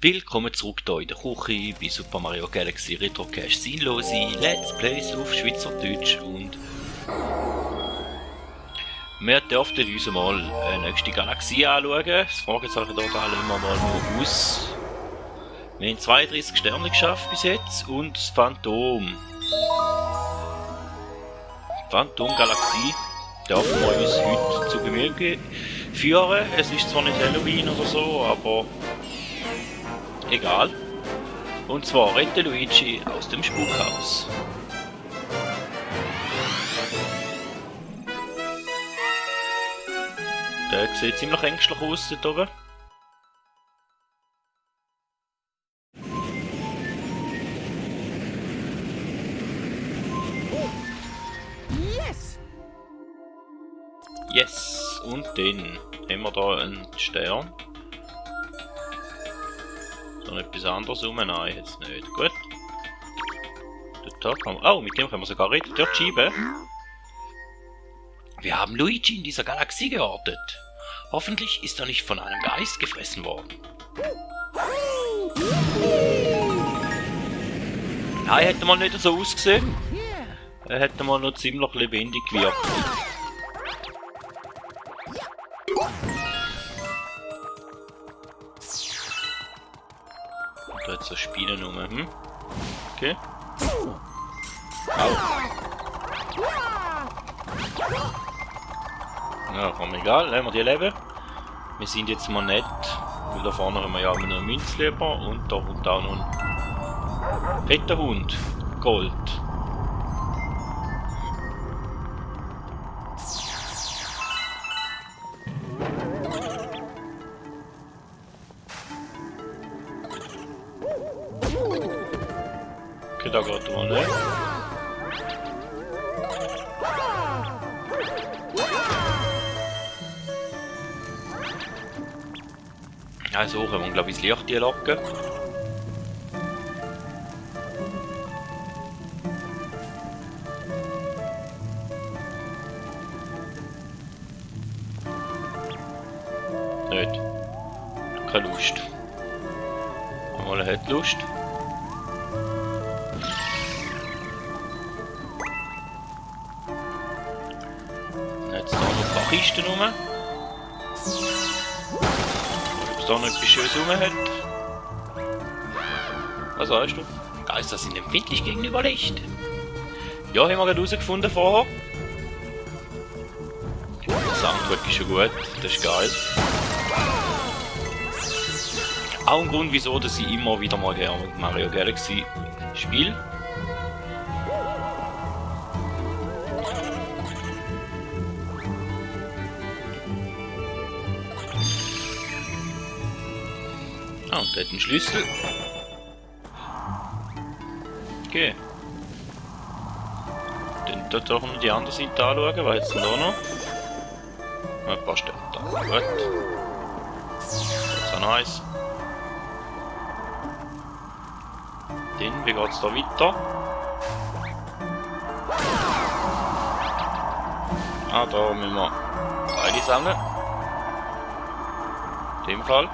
Willkommen zurück hier in der Küche bei Super Mario Galaxy Retro Cache Sinnlose Let's Plays auf Schweizerdeutsch und wir dürften uns mal eine nächste Galaxie anschauen. Das Fragezeichen da teilen wir mal nur aus. Wir haben 32 Sterne geschafft bis jetzt und das Phantom Galaxie dürfen wir uns heute zu Gemüte führen. Es ist zwar nicht Halloween oder so, aber egal. Und zwar rette Luigi aus dem Spukhaus. Der sieht ziemlich ängstlich aus dort oben. Yes! Und dann haben wir da einen Stern. So etwas anderes rum? Nein, jetzt nicht. Gut. Dort kann man... Oh, mit dem können wir sogar reden. Dort schieben. Wir haben Luigi in dieser Galaxie geortet. Hoffentlich ist er nicht von einem Geist gefressen worden. Nein, hätte mal nicht so ausgesehen. Er hätte mal noch ziemlich lebendig gewirkt. Und da hat so Spinnen rum. Okay. Au. Ja, komm, egal, lassen wir die leben. Wir sind jetzt mal nett, weil da vorne haben wir ja noch einen Münzleber und da kommt auch noch ein fetter Hund. Gold. Okay, da geht er nicht. Also können wir, glaube ich, das Licht hier locken. Nicht. Keine Lust. Einmal hat Lust. Jetzt da noch ein paar Kisten rum. Da noch etwas Schönes rum hat. Was sagst du? Geister sind empfindlich gegenüber Licht. Ja, haben wir gerade herausgefunden vorher. Das Soundtrack ist schon gut, das ist geil. Auch ein Grund, wieso dass ich immer wieder mal gerne Mario Galaxy spiele. Ah, und der hat einen Schlüssel. Okay. Dann dort auch noch die andere Seite anschauen. Was jetzt denn da noch? Ein paar Sterne da. Gut. So nice. Dann, wie geht's da weiter? Ah, da müssen wir beide sammeln. In dem Fall.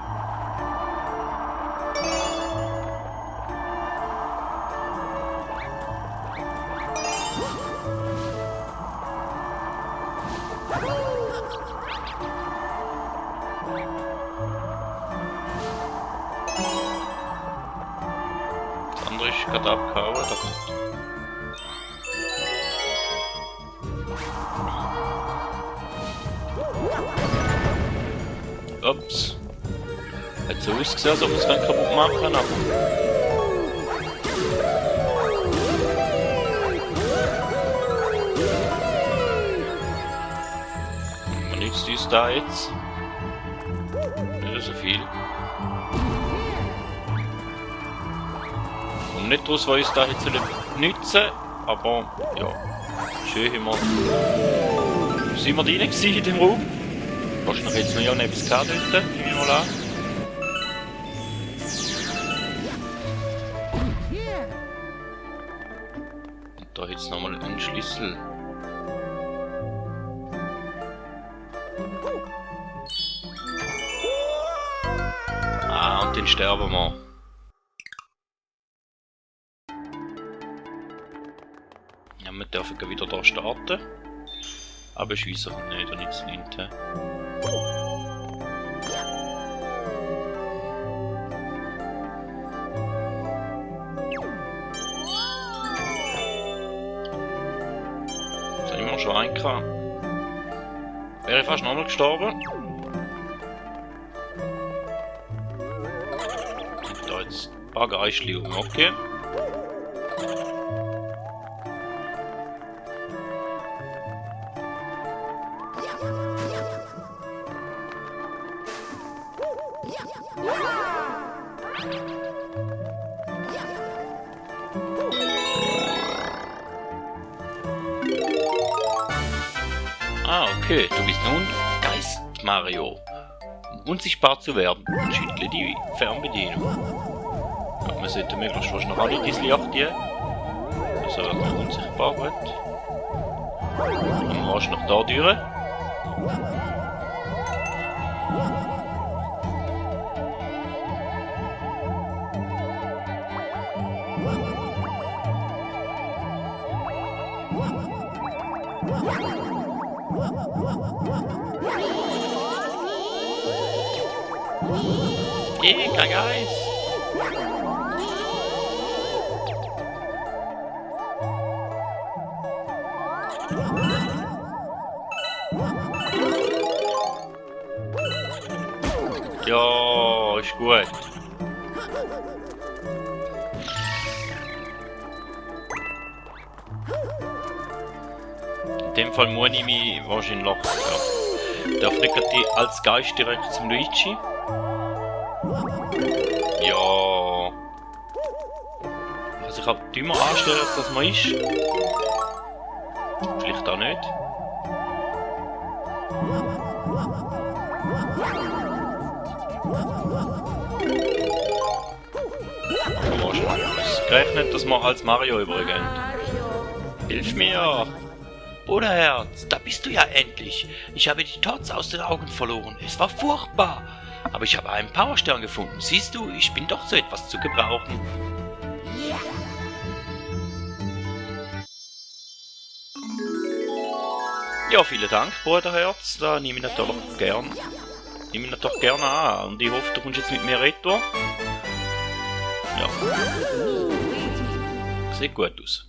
Das andere ist gerade abgehauen. Ups. Hat so ausgesehen, als ob wir es kaputt machen können, aber... Was nützt uns da jetzt? Nicht so viel. Und nicht daraus, was uns da jetzt nützen, aber ja. Schön sind wir drin in dem Raum. Wahrscheinlich jetzt noch ja etwas gehabt dort, nehme ich mal an. Und da jetzt nochmal einen Schlüssel. dann sterben wir. Ja, wir dürfen wieder da starten. Aber schiessen nicht, da nützt nichts. Das haben wir schon einen gehabt. Wäre ich fast nochmal gestorben. Da jetzt ein paar Geistli um, okay. Ah, okay, du bist nun Geist Mario. Um unsichtbar zu werden, schüttle die Fernbedienung. Ja, wir sollten möglichst fast noch alle diese Licht hier. Also wird man unsichtbar wird. Dann machst du noch da durch. Kein Geist! Ja, ist gut. In dem Fall muss ich mich wahrscheinlich noch. Ja. Darf nicht als Geist direkt zum Luigi. Ja. Also ich kann dümmer anstellen, als das mal ist. Vielleicht auch nicht. Du hast gerechnet, dass wir als Mario übergehen. Hilf mir! Bruderherz, da bist du ja endlich. Ich habe die Tots aus den Augen verloren. Es war furchtbar. Aber ich habe einen Powerstern gefunden. Siehst du, ich bin doch so etwas zu gebrauchen. Ja, vielen Dank, Bruderherz. Da nehme ich natürlich gern. Nehme ich natürlich gerne an. Und ich hoffe, du kommst jetzt mit mir retour. Ja. Sieht gut aus.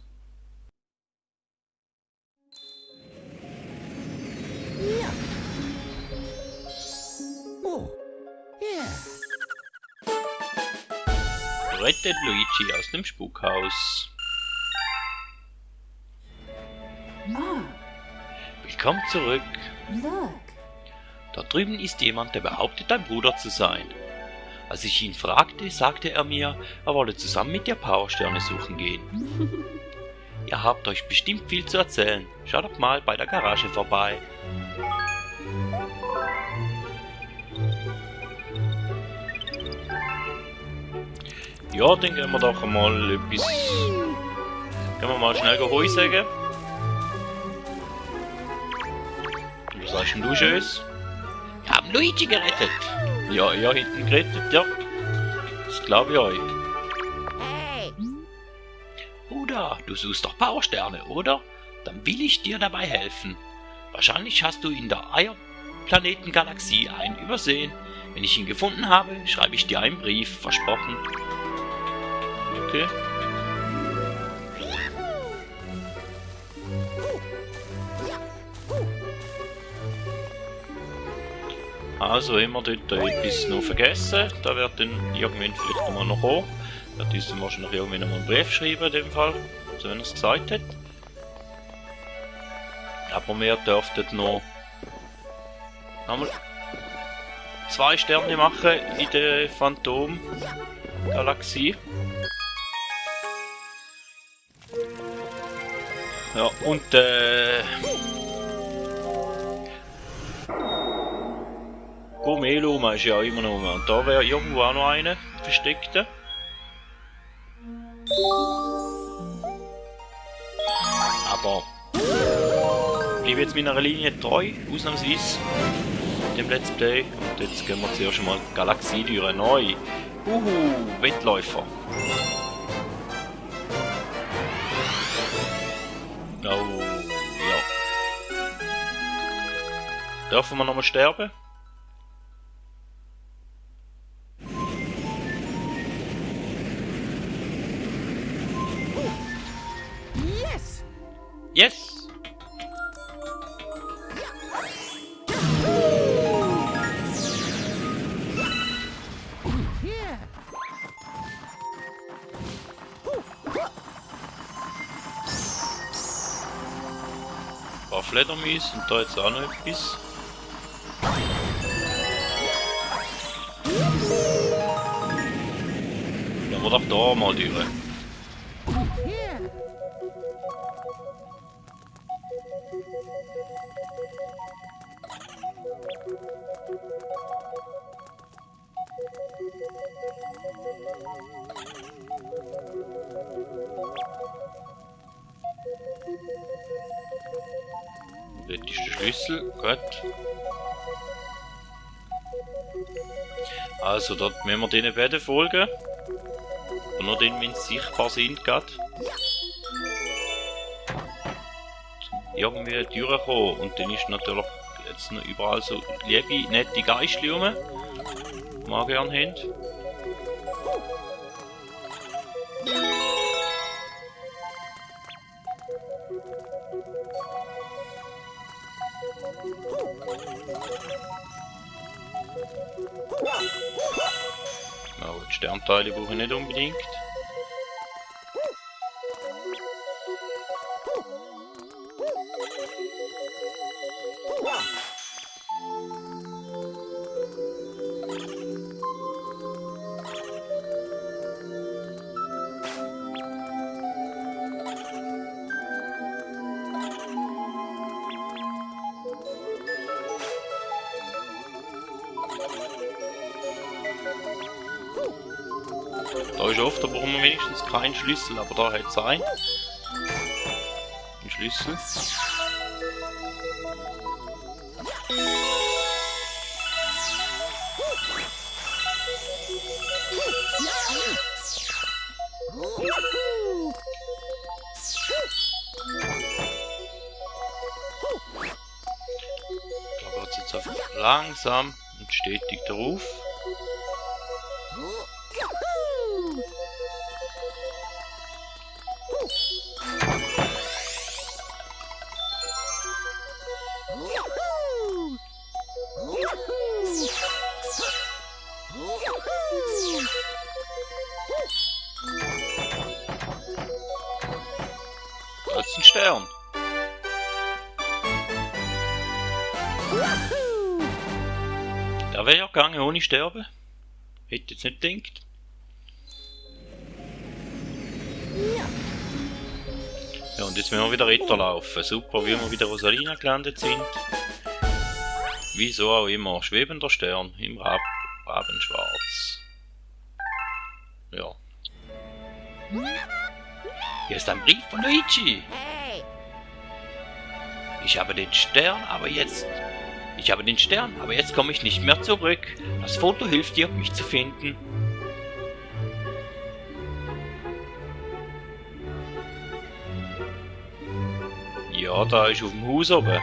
Rettet Luigi aus dem Spukhaus. Willkommen zurück. Da drüben ist jemand, der behauptet, dein Bruder zu sein. Als ich ihn fragte, sagte er mir, er wolle zusammen mit dir Powersterne suchen gehen. Ihr habt euch bestimmt viel zu erzählen. Schaut doch mal bei der Garage vorbei. Ja, dann gehen wir doch mal etwas. Gehen wir mal schnell Heu sagen. Was sagst denn du, Schöss? Wir haben Luigi gerettet. Ja, hinten gerettet, ja. Das glaube ich euch. Hey. Bruder, du suchst doch Powersterne, oder? Dann will ich dir dabei helfen. Wahrscheinlich hast du in der Eierplanetengalaxie einen übersehen. Wenn ich ihn gefunden habe, schreibe ich dir einen Brief, versprochen. Okay. Also immer dort etwas noch vergessen. Da wird dann irgendwann vielleicht mal noch kommen. Wird uns dann wahrscheinlich irgendwann noch einen Brief schreiben in dem Fall. So wenn er es gesagt hat. Aber wir dürften noch einmal 2 Sterne machen in der Phantom-Galaxie. Ja, und Gomeloma ist ja immer noch rum. Und da wäre irgendwo auch noch eine versteckte. Aber bleibe jetzt meiner Linie treu, ausnahmsweise dem Let's Play. Und jetzt gehen wir zuerst mal Galaxie durch neu. Wettläufer. Oh, ja. Dürfen wir nochmal sterben? Yes! Yes! Yeah! Ein paar Fledermäuse und da jetzt auch noch etwas. Dann wir doch da mal durch. Yeah! Dort ist der Schlüssel, gut. Also, dort müssen wir diesen beiden folgen. Und nur den, wenn sie sichtbar sind, gerade. Irgendwie durchkommen. Und dann ist natürlich jetzt noch überall so liebe, nette Geistchen rum, die wir gerne haben. Oh, die Sternteile brauche ich nicht unbedingt. Da ist oft, da brauchen wir wenigstens keinen Schlüssel, aber da hat es einen. Ein Schlüssel. Da geht es jetzt einfach langsam und stetig drauf. Da ist ein Stern. Da wäre ja gegangen ohne Sterben. Hätte jetzt nicht gedacht. Ja, und jetzt müssen wir wieder weiterlaufen. Super, wie wir wieder Rosalina gelandet sind. Wieso auch immer. Schwebender Stern im Rabenschwarz. Ja. Hier ist ein Brief von Luigi. Ich habe den Stern, aber jetzt komme ich nicht mehr zurück. Das Foto hilft dir, mich zu finden. Ja, da ist auf dem Haus oben.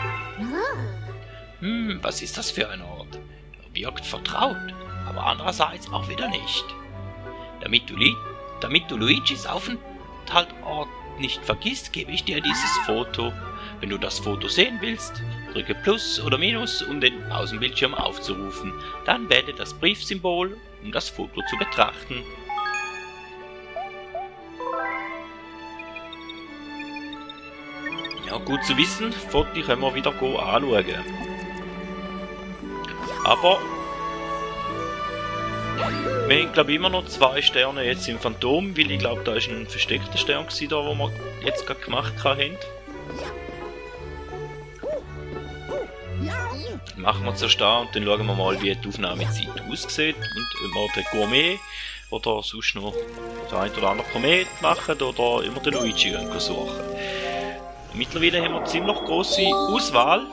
Was ist das für ein Ort? Er wirkt vertraut, aber andererseits auch wieder nicht. Damit du Luigis Aufenthaltsort nicht vergisst, gebe ich dir dieses Foto. Wenn du das Foto sehen willst, drücke Plus oder Minus, um den Außenbildschirm aufzurufen. Dann wähle das Briefsymbol, um das Foto zu betrachten. Ja, gut zu wissen, Foto können wir wieder anschauen. Aber wir haben, glaube ich, immer noch 2 Sterne jetzt im Phantom, weil ich glaube, da ist ein versteckter Stern gewesen, da, wo wir jetzt gerade gemacht haben. Machen wir zuerst an und dann schauen wir mal, wie die Aufnahmezeit aussieht und ob wir den Gourmet oder sonst noch den ein oder anderen Komet machen oder immer den Luigi suchen. Mittlerweile haben wir eine ziemlich grosse Auswahl.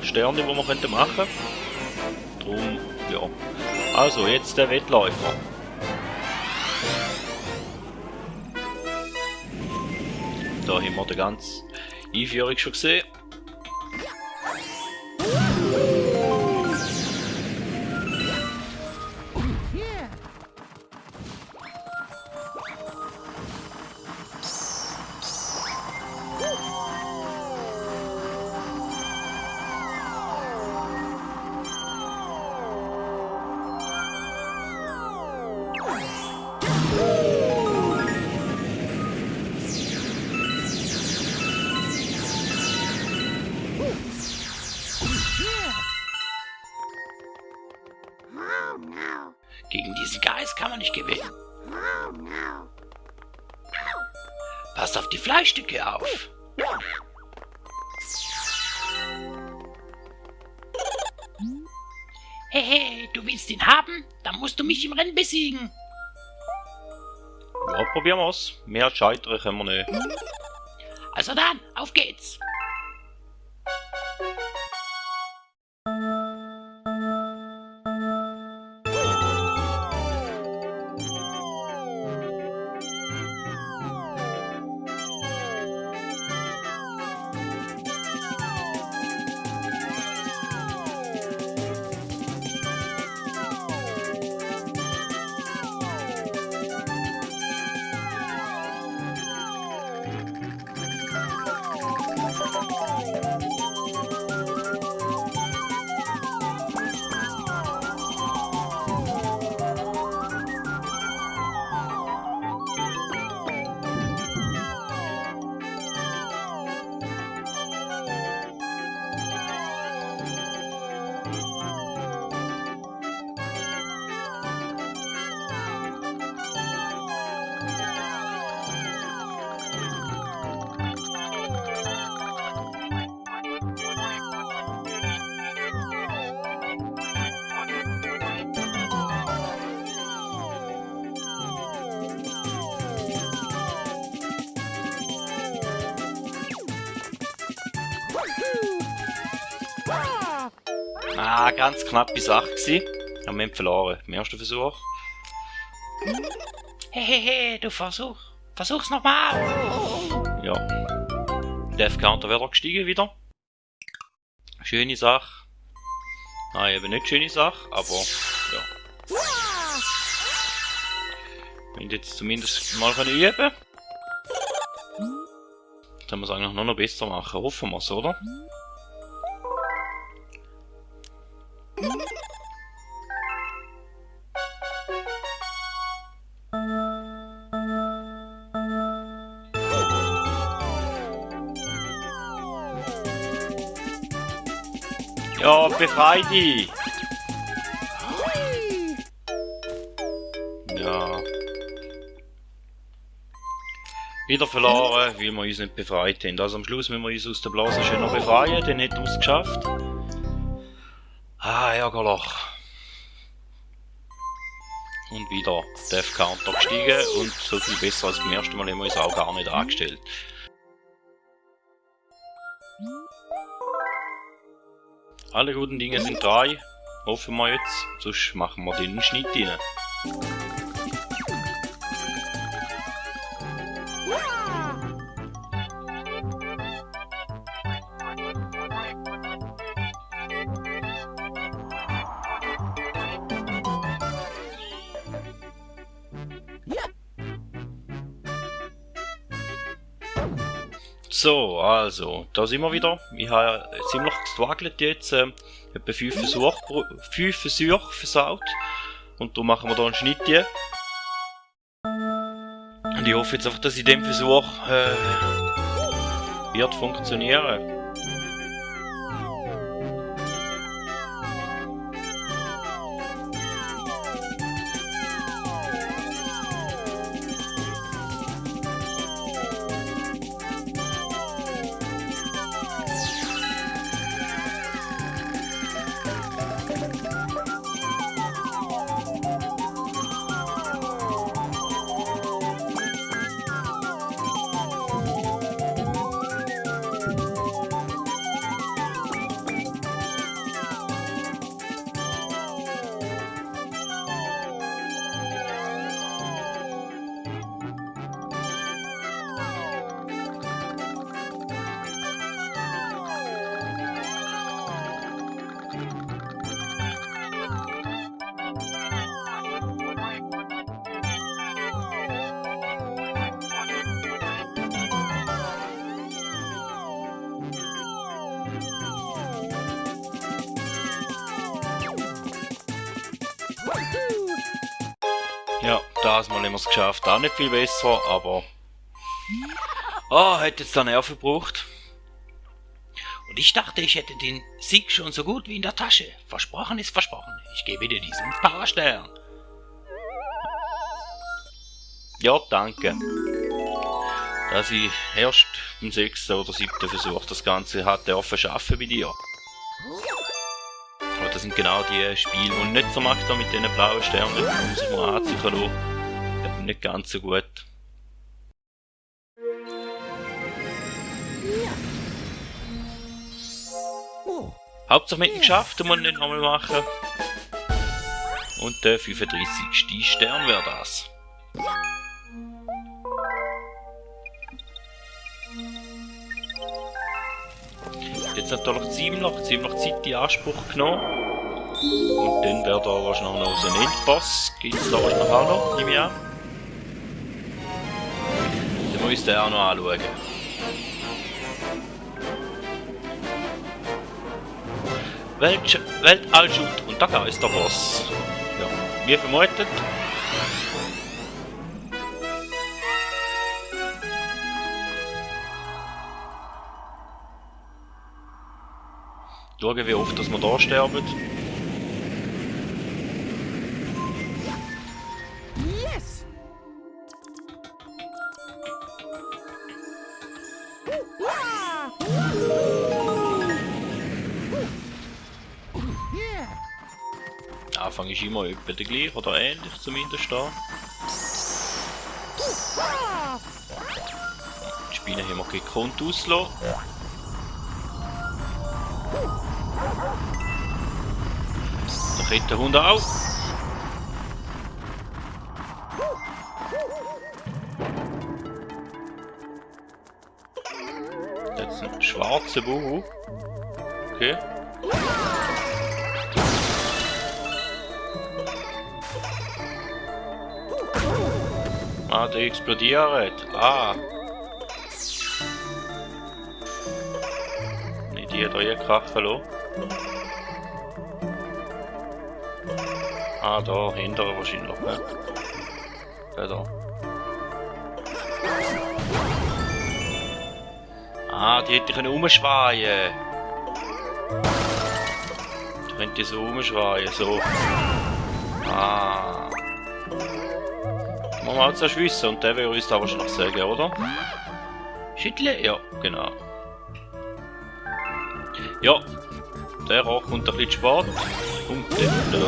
Sterne, die wir machen könnten. Drum, ja. Also, jetzt der Wettläufer. Da haben wir die ganze Einführung schon gesehen. Here. Gegen diesen Geist kann man nicht gewinnen. Passt auf die Fleischstücke auf. Hehe, du willst ihn haben? Dann musst du mich im Rennen besiegen. Ja, probieren wir's. Mehr scheitern können wir nicht. Also dann, auf geht's. Ah, ganz knappe Sache gewesen. Aber wir haben verloren. Im ersten Versuch. Hehehe, du versuch's nochmal. Ja. Der F-Counter wird auch gestiegen wieder. Schöne Sache. Nein, eben nicht schöne Sache, aber ja. Wir haben jetzt zumindest mal üben können. Jetzt haben wir es eigentlich noch besser machen. Hoffen wir es, oder? Ja, befrei dich! Ja. Wieder verloren, weil wir uns nicht befreit haben. Also am Schluss müssen wir uns aus der Blase schön noch befreien, dann hätten wir es geschafft. Ah, ärgerlich. Und wieder der F-Counter gestiegen und so viel besser als beim ersten Mal haben wir uns auch gar nicht angestellt. Alle guten Dinge sind 3, hoffen wir jetzt, sonst machen wir den Schnitt rein. So, also, da sind wir wieder. Ich habe ziemlich gestruggelt jetzt. Etwa 5 Versuche versaut. Und da machen wir da einen Schnitt hier. Und ich hoffe jetzt einfach, dass in dem Versuch wird funktionieren. Das Mal haben wir es geschafft, auch nicht viel besser, aber... hat jetzt da Nerven gebraucht. Und ich dachte, ich hätte den Sieg schon so gut wie in der Tasche. Versprochen ist versprochen. Ich gebe dir diesen Powerstern. Ja, danke. Dass ich erst im 6. oder 7. Versuch das Ganze hat dürfen schaffen bei dir. Aber das sind genau die Spiele, die ich nicht so mag, da mit diesen blauen Sternen, um sich mal anzuziehen. Nicht ganz so gut. Hauptsache mit dem geschafft, muss ich nicht nochmal machen. Und der 35. Stern wäre das. Jetzt natürlich ziemlich Zeit in Anspruch genommen. Und dann wäre da wahrscheinlich noch so ein Endboss. Gibt es da wahrscheinlich auch noch, nehme ich an. Dann muss ich den auch noch anschauen. Weltallschut und da ist der Boss. Ja, wie vermutet. Schauen, wie oft dass wir da sterben. Yes. Anfang ist immer etwa der gleiche oder ähnlich zumindest da. Die Spinne haben wir gekonnt auslassen. Der Kettenhund auch. Jetzt ein schwarzer Buru. Okay. Ah, der explodiert. Ah. Nicht die hat hier krachen lassen. Ah, da, hinterher wahrscheinlich, ne? Der da. Ah, die hätte ich umschweien. Die könnte so umschweien, so. Ah. Machen wir halt zuerst wissen und der will uns da wahrscheinlich sagen, oder? Schüttle? Ja, genau. Ja, der Roch kommt ein bisschen spät. Kommt dann da.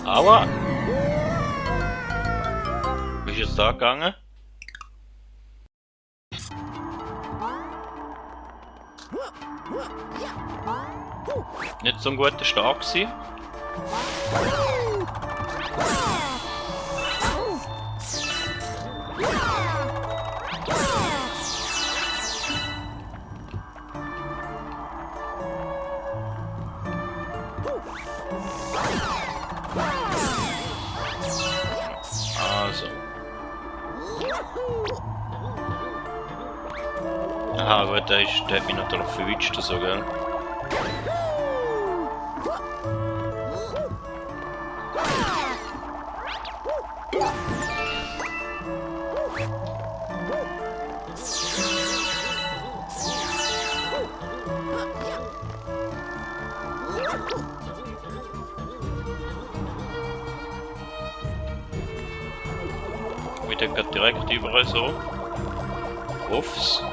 Aua! Wie ist jetzt da gegangen? Nicht so ein guter Start gewesen. Also. Ah gut, der hat mich natürlich verwünscht, so, gell? Der geht direkt überall so. Uffs.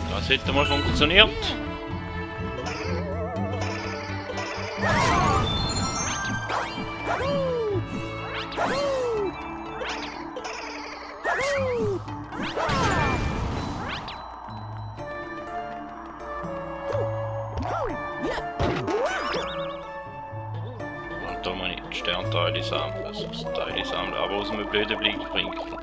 Das hätte mal funktioniert. Teile sammeln. Aber aus einem blöden Blickwinkel.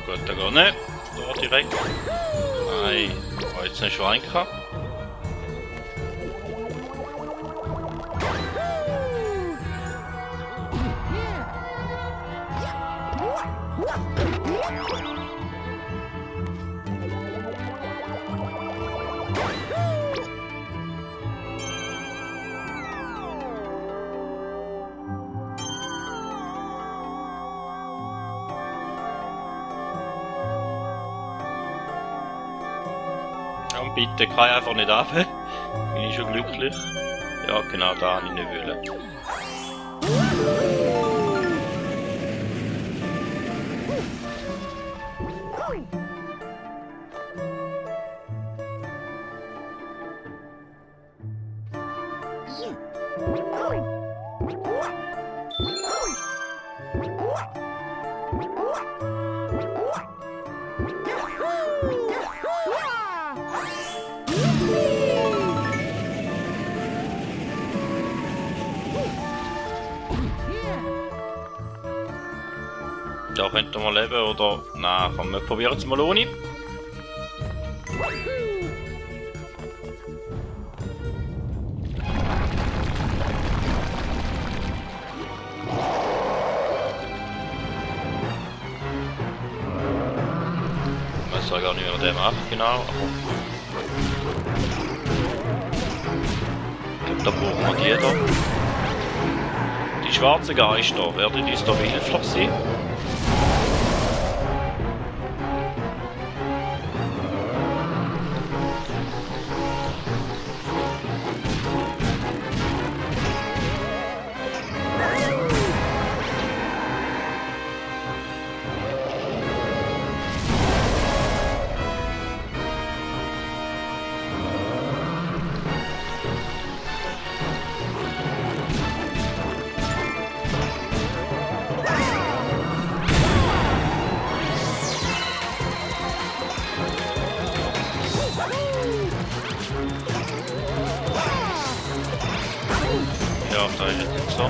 Gut, da geht nicht. Da direkt. Nein, war jetzt nicht Schwein gehabt. Ja, und bitte, kann ich einfach nicht runter. Bin ich schon glücklich. Ja, genau da habe ich nicht wollen. Da könnte man leben oder... Nein, komm, wir probieren es mal ohne. Ich weiß zwar gar nicht, wie man den macht, genau, aber... Ich glaube, da brauchen wir die da. Die schwarzen Geister, werden die uns da behilflich sein? Ja, da ist jetzt so.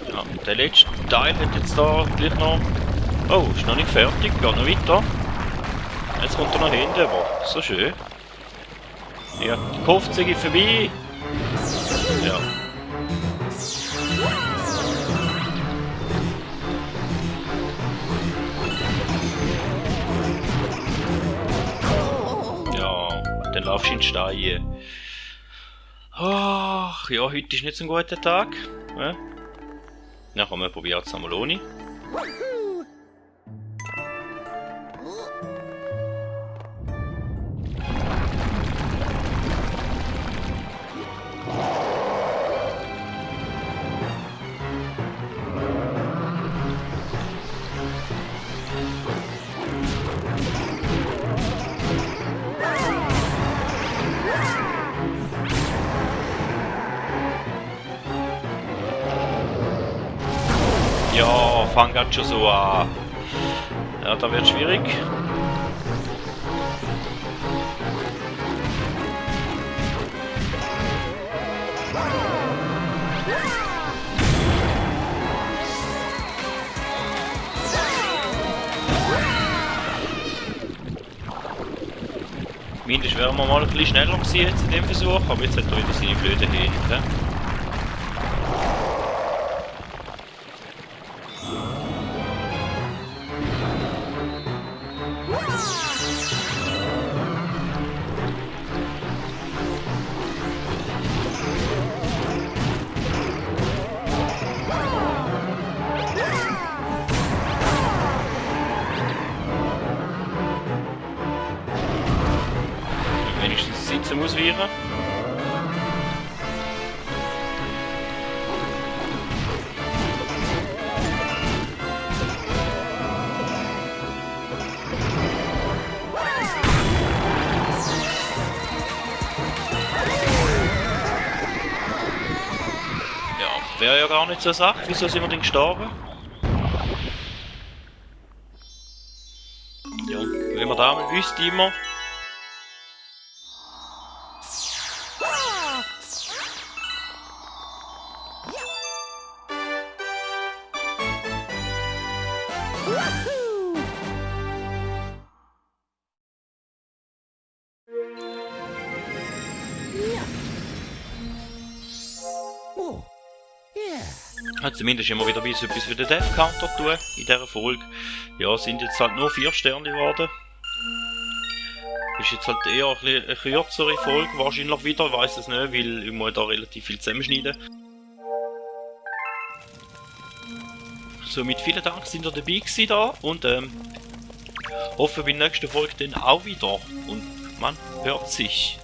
Ja, der letzte Teil hat jetzt da gleich noch... Oh, ist noch nicht fertig, geht noch weiter. Jetzt kommt er noch hinten, aber so schön. Ja, die gehofft, sie geht vorbei. Ja. Ja, dann laufst du in den Stein. Ach, ja, heute ist nicht so ein guter Tag. Ja, ja komm, wir probieren es einmal ohne. Ja, fang grad schon so an. Ja, da wird schwierig. Mindestens wären wir mal ein bisschen schneller gewesen jetzt in dem Versuch, aber jetzt hat er wieder seine blöden Hände. fotografieren. Ja, wäre ja gar nicht so eine Sache. Wieso sind wir denn gestorben? Ja, wenn man da mal wüsste immer. Wahoo! Yeah. Oh, yeah. Hat zumindest immer wieder etwas für den Death Counter tun in dieser Folge. Ja, sind jetzt halt nur 4 Sterne geworden. Ist jetzt halt eher eine kürzere Folge, wahrscheinlich wieder, ich weiss es nicht, weil ich muss da relativ viel zusammenschneiden. Somit vielen Dank, sind ihr dabei gewesen da und hoffe bei der nächsten Folge dann auch wieder und man hört sich.